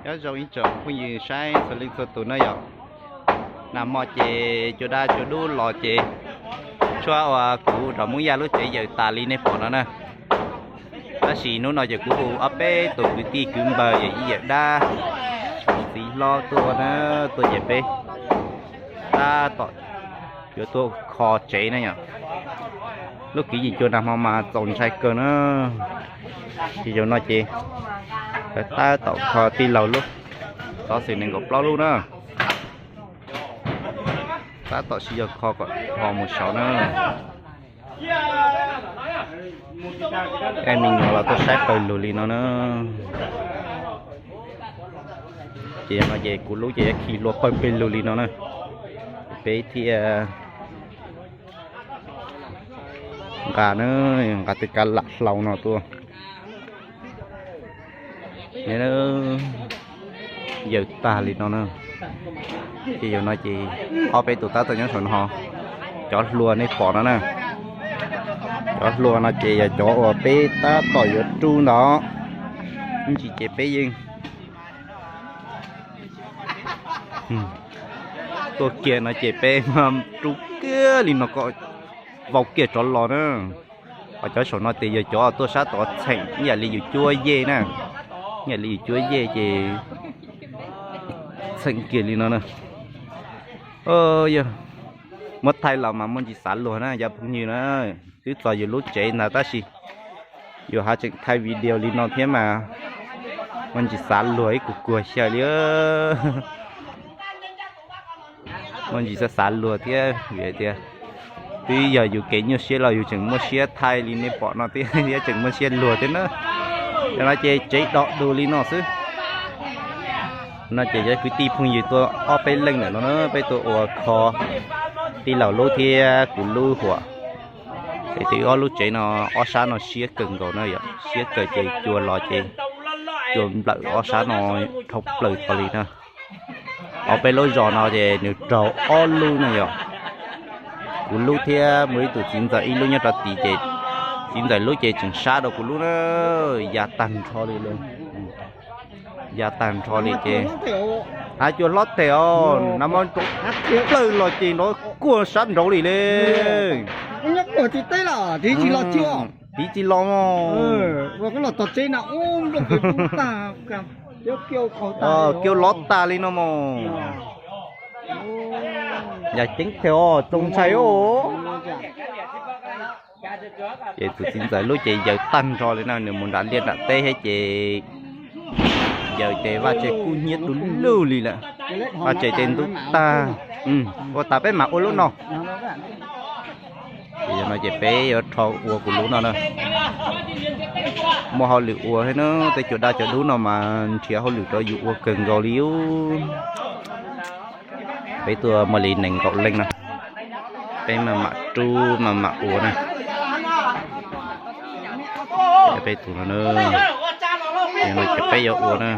Nyob zoo ib tsoom phooj ywg saib txhua leej txhua tus na yom. Nag hmo ces cua daj cua dub los ces tshuab uas kuv nrog Hmoob Yaj lub tsev yawm tas li nej pom no na. Tab sis hnub no ces kuv hu ob peb tus kwv tij kwv npawg yawm yij yawm dab txiv hlob tuaj na, tuaj ces peb tab tom yuav tuaj kho tsev na yom. Lub kwv yim cua nag hmo mas txaus ntshai kawg na. Ces zaum no ces tab tom kho tij laug lub xov xwm nees nkaum plaub lub na. Tab tom sib zog kho kom ho mus saud na. Ej, me nyuam los tuaj saib pawg lug li no na. Ces no ces kuv lub ces yuav khi hlua pawg pawg lug li no na. Peb thiaj nqa na, nqa tej kab lam hlau no tuaj. Yawm tag li no na. Ces yawm no ces ob peb tus tab tom nyob saum no, cov hlua nej pom no na. Cov hlua no ces yog cov uas peb tab tom yuav rub ntawd. Ib ntsis ces peb yeej tuaj kiag no ces peb rub kiag li no kom vau kiag rov los na. Ho cov saum no ces yog cov tuaj sab tod txheem ib yam li yus cuab yej na, ib yam li yus cuab yej ces txheem kiag li no na. Yog muab thaij los mas muaj ntsis xav luag na cov phooj ywg na. Twb txog yus lub tsev ntag tab sis yus ho tseem thaij video li no thiab mas muaj ntsis xav luag ib kuag kuag xyaw li. Muaj ntsis xav xav luag thiab vim tias twb yog yus kev nyuaj siab los yus tseem muaj siab thaij li nej pom no thiab, thiab tseem muaj siab luag thiab na. Yog no ces tsev dog dus li no xwb. No ces cov kwv tij phooj ywg tuaj ob peb leej lawm no na, peb tuaj ua kho tij laug lub thiab kuv lub huam. Es twb ob lub tsev no ob sab no siab kawg nkaus na yom, siab kawg ces cua los ces cua nplawm ob sab no dhau plaws tod li na. Ob peb lub zos no ces nws raug ob lub na yom. Kuv lub thiab muaj ib tug txiv ntxawm ib lub nyob rau tid ces txiv ntxawm lub ces tseem sab rau kuv lub na, ya tag nrho li lawm. Ya tag nrho li ces, a, cua hlob them os, nag hmo nrov plaws los ces nrov kuag sab nraud li le. Tiv tsis los mog. Kiu lov tas li no mog. Yam ceeb them os, txaus ntshai os. Ces tus txiv ntxawm lub ces yaws tag nrho li no, nws mus nram liaj nram teb thiab ces yaws ces vaj tse kub hnyiab du lug li lawm. Vaj tse tej ntub tag. Ua tas peb mam ua lub no. Ces yog no ces peb yuav rho ua kuv lub no na. Muaj hauj lwm ua thiab na, tej cua daj cua dub no mas nrhiav hauj lwm rau yus ua kawg nkaus li. Peb tuaj muaj li nees nkaum leej na, peb maj mam rub maj mam ua na. Peb tus no na, ces peb yuav ua na.